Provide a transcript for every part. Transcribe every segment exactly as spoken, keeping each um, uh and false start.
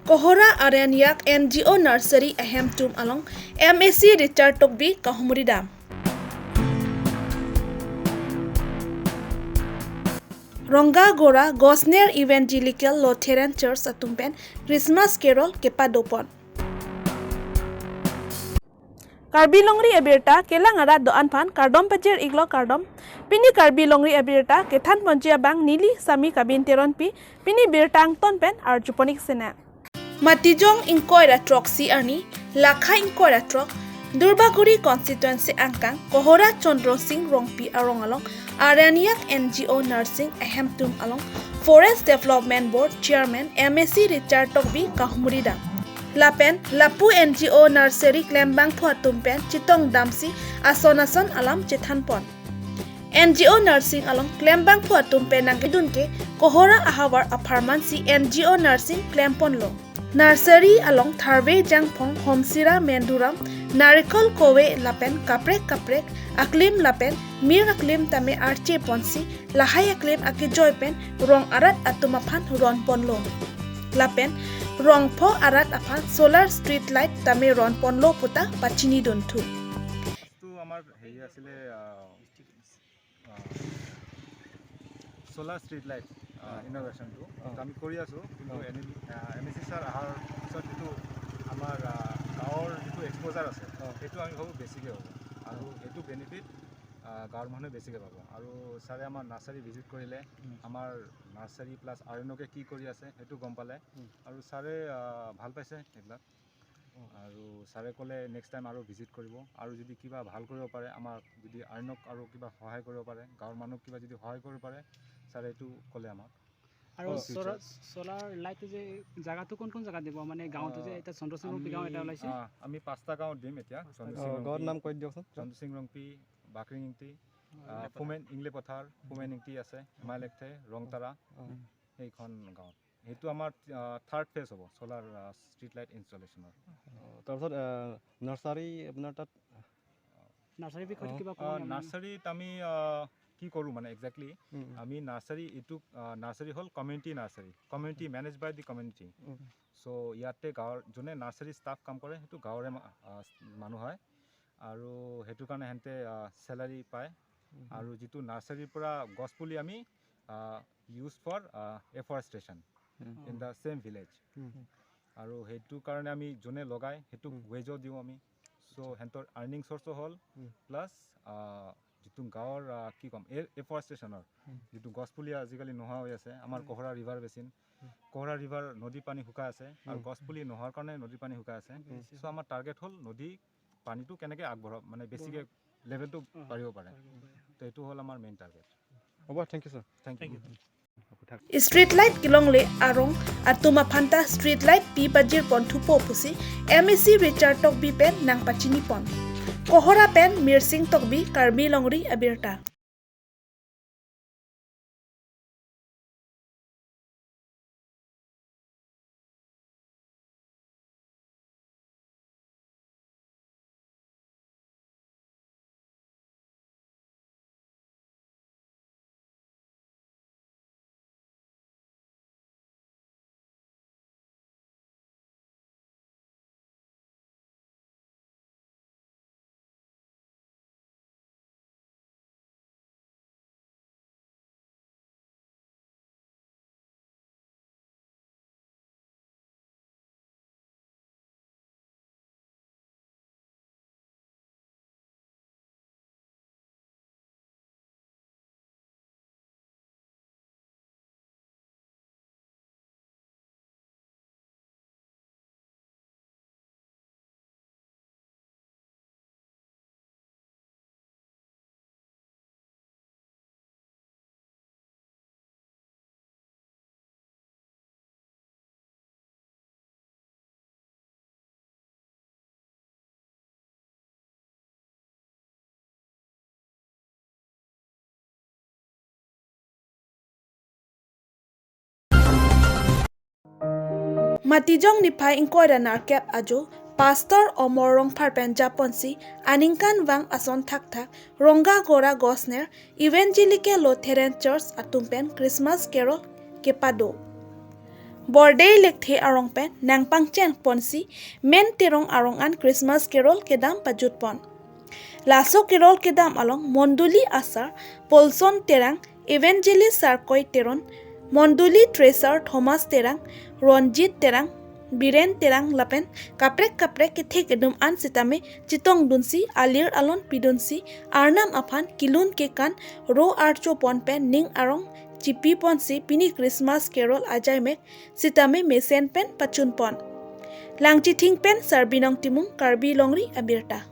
Kohora Aranyak N G O Nursery ahemtum along M A C Richard Tokbi kahumri dam. Rongagora Gosner Evangelical Lutheran Church atum pen Christmas Carol kepadopon. Karbi Longri abirta kelang arat do-an aphan kardom pajir iklo kardom. Pini Karbi Longri abirta kethan ponji abang neli Sami Kabin Teronpi, pini birta angton pen arjupon ik sena. Matijong ingkoi ra throksi arni, lakha ingkoi ra throk, Durbaguri constituency angkang, Kohora Chandra Sing Rongpi arong along, Aranyak N G O Nursing ahemtum along, Forest Development Board Chairman M A C Richard Tokbi kahumri dam. Lapen, lapu N G O nursery klembangphu atum pen chetong damsi ason ason alam chethanpon. N G O Nursing along klembangphu atum pen nangkedun ke Kohora ahavar apharman si N G O Nursing klemponlo. Nursery along tharve jangphong, homsira, menduram, narikol kove lapen kaprek kaprek aklim lapen mir aklim tame arche ponsi lahai aklim akejoi pen rong arat atum aphan ronponlo. Lapen rongpho arat aphan solar street light tame ronponlo puta pachinidunthu. তো আমাৰ হেৰি আছিলে, আহ, আহ, solar street light, আহ, অ। ইন'ভেশ্যনটো। অ। তো আমি কৰি আছোঁ, কিন্তু অ। এনে, আহ, এম এ চি ছাৰ অহাৰ পিছত যিটো আমাৰ, আহ, গাঁৱৰ যিটো এক্সপ'জাৰ আছে, অ। সেইটো আমি ভাবোঁ বেছিকৈ হ'ব। আৰু অ। সেইটো বেনিফিট, আহ, গাঁৱৰ মানুহে বেছিকৈ পাব। আৰু ছাৰে আমাৰ নাৰ্চাৰী ভিজিট কৰিলে, উম। আমাৰ নাৰ্চাৰী প্লাছ আৰণ্যকে কি কৰি আছে, সেইটো গম পালে। উম। আৰু ছাৰে, আহ, ভাল পাইছে সেইবিলাক। অ। আৰু ছাৰে ক'লে নেক্সট টাইম আৰু ভিজিট কৰিব, আৰু যদি কিবা ভাল কৰিব পাৰে, আমাক যদি আৰণ্যক আৰু কিবা সহায় কৰিব পাৰে, গাঁৱৰ মানুহক কিবা যদি সহায় কৰিব পাৰে, ছাৰে এইটো ক'লে আমাক। আৰু অ। Solar, future. চ'লাৰ লাইটটো যে জাগাটো কোন কোন জাগাত দিব? মানে গাঁৱটো যে আহ, এতিয়া চন্দ্ৰসিংহ আমি, গাঁও এটা ওলাইছে। আহ, আমি পাঁচটা গাঁৱত দিম এতিয়া। পাঁচটা চন্দ্ৰসিংহ গাঁও। অ, গাঁৱৰ ৰংপি, নাম কৈ দিয়কচোন। চন্দ্ৰসিংহ ৰংপি, বাকৰিং ইংটি, উম। আহ, ফুমেন ইংলে পথাৰ, ফুমেন উম। ইংটি আছে, উম। মাইলেকথে, ৰংতাৰা, উম। সেইখন গাঁৱত। সেইটো আমাৰ, আহ, থাৰ্ড ফেজ হ'ব চ'লাৰ, আহ, ষ্ট্ৰীট লাইট ইনষ্টলেশ্যনৰ। অ, তাৰপিছত, আহ, নাৰ্চাৰী আপোনাৰ তাত? নাৰ্চাৰী বিষয়ত অ। কিবা ক'ব আহ, নেকি? নাৰ্চাৰীত আমি, আহ, কি কৰোঁ মানে একজেক্টলি? উম, উম। আমি নাৰ্চাৰী এইটো, আহ, নাৰ্চাৰী হ'ল community nursery, community, um. Managed by the community। উম। চ' ইয়াতে গাঁৱৰ যোনে নাৰ্চাৰী ষ্টাফ কাম কৰে, সেইটো গাঁৱৰে মা-, আহ, মানুহ হয়। আৰু সেইটো কাৰণে সিহঁতে, আহ, চেলাৰী পায়। উম, উম। আৰু যিটো নাৰ্চাৰীৰ পৰা গছ পুলি আমি, আহ, use for, আহ, afforestation um. In the same village। উম। আৰু সেইটো কাৰণে আমি যোনে লগায়, সেইটোক উম। ৱেজো দিওঁ আমি। চ' সিহঁতৰ আৰ্নিং চ'ৰ্চো হ'ল, উম। প্লাছ, আহ, যিটো গাঁৱৰ, আহ, কি ক'ম, এ-, এফৰেষ্টেশ্যনৰ উম। যিটো গছ পুলি আজিকালি নোহোৱা হৈ আছে, আমাৰ উম। কহৰা ৰিভাৰ বেচিন, উম। কহৰা ৰিভাৰ নদী পানী শুকাই আছে, আৰু উম। গছ পুলি নোহোৱাৰ কাৰণে নদী পানী শুকাই আছে। শুকাই আছে। চ' আমাৰ টাৰ্গেট হ'ল নদী পানীটো কেনেকৈ আগবঢ়াব, মানে বেছিকৈ বঢ়াব। লেভেলটো অ, বাঢ়িব পাৰে। বাঢ়িব পাৰে। তো এইটো হ'ল আমাৰ মেইন টাৰ্গেট। হ'ব, thank you sir. Thank you। Thank you। Street light kelongle arong atum aphanta street light pi pajirpon thupo pusi M A C Richard Tokbi pen nangpachinipon. Kohora pen Mirsing Tokbi, Karbi Longri Abirta. Matijong niphai ingkoi ra nerkep ajo, Pastor Omor Rongphar pen japonsi aningkanvang ason thakthak Rongagora Gosner Evangelical Lutheran Church atum pen Christmas Carol kepado. Bordei Lekthe arong pen nangpangcheng ponsi Men Terong arong an Christmas Carol kedam pajut pon. Laso Carol kedam along Mondoli Asar Polson Terang, Evangelist Sarkoi Teron, Mondoli Treasurer Thomas Terang, Ronjit Terang, Biren Terang lapen kaprek kaprek kethek kedum an sitame chetongdunsi alir alon pidunsi Arnam aphan kelun kekan ro archo pon pen ning arong chipi ponsi pini Christmas Carol ajaimek sitame mesen pen pachun pon. Langchithing pen Sarbinong Timung, Karbi Longri Abirta.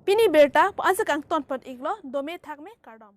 Pini birta pu ansi kangton pon iklo, dome thakme, kardom.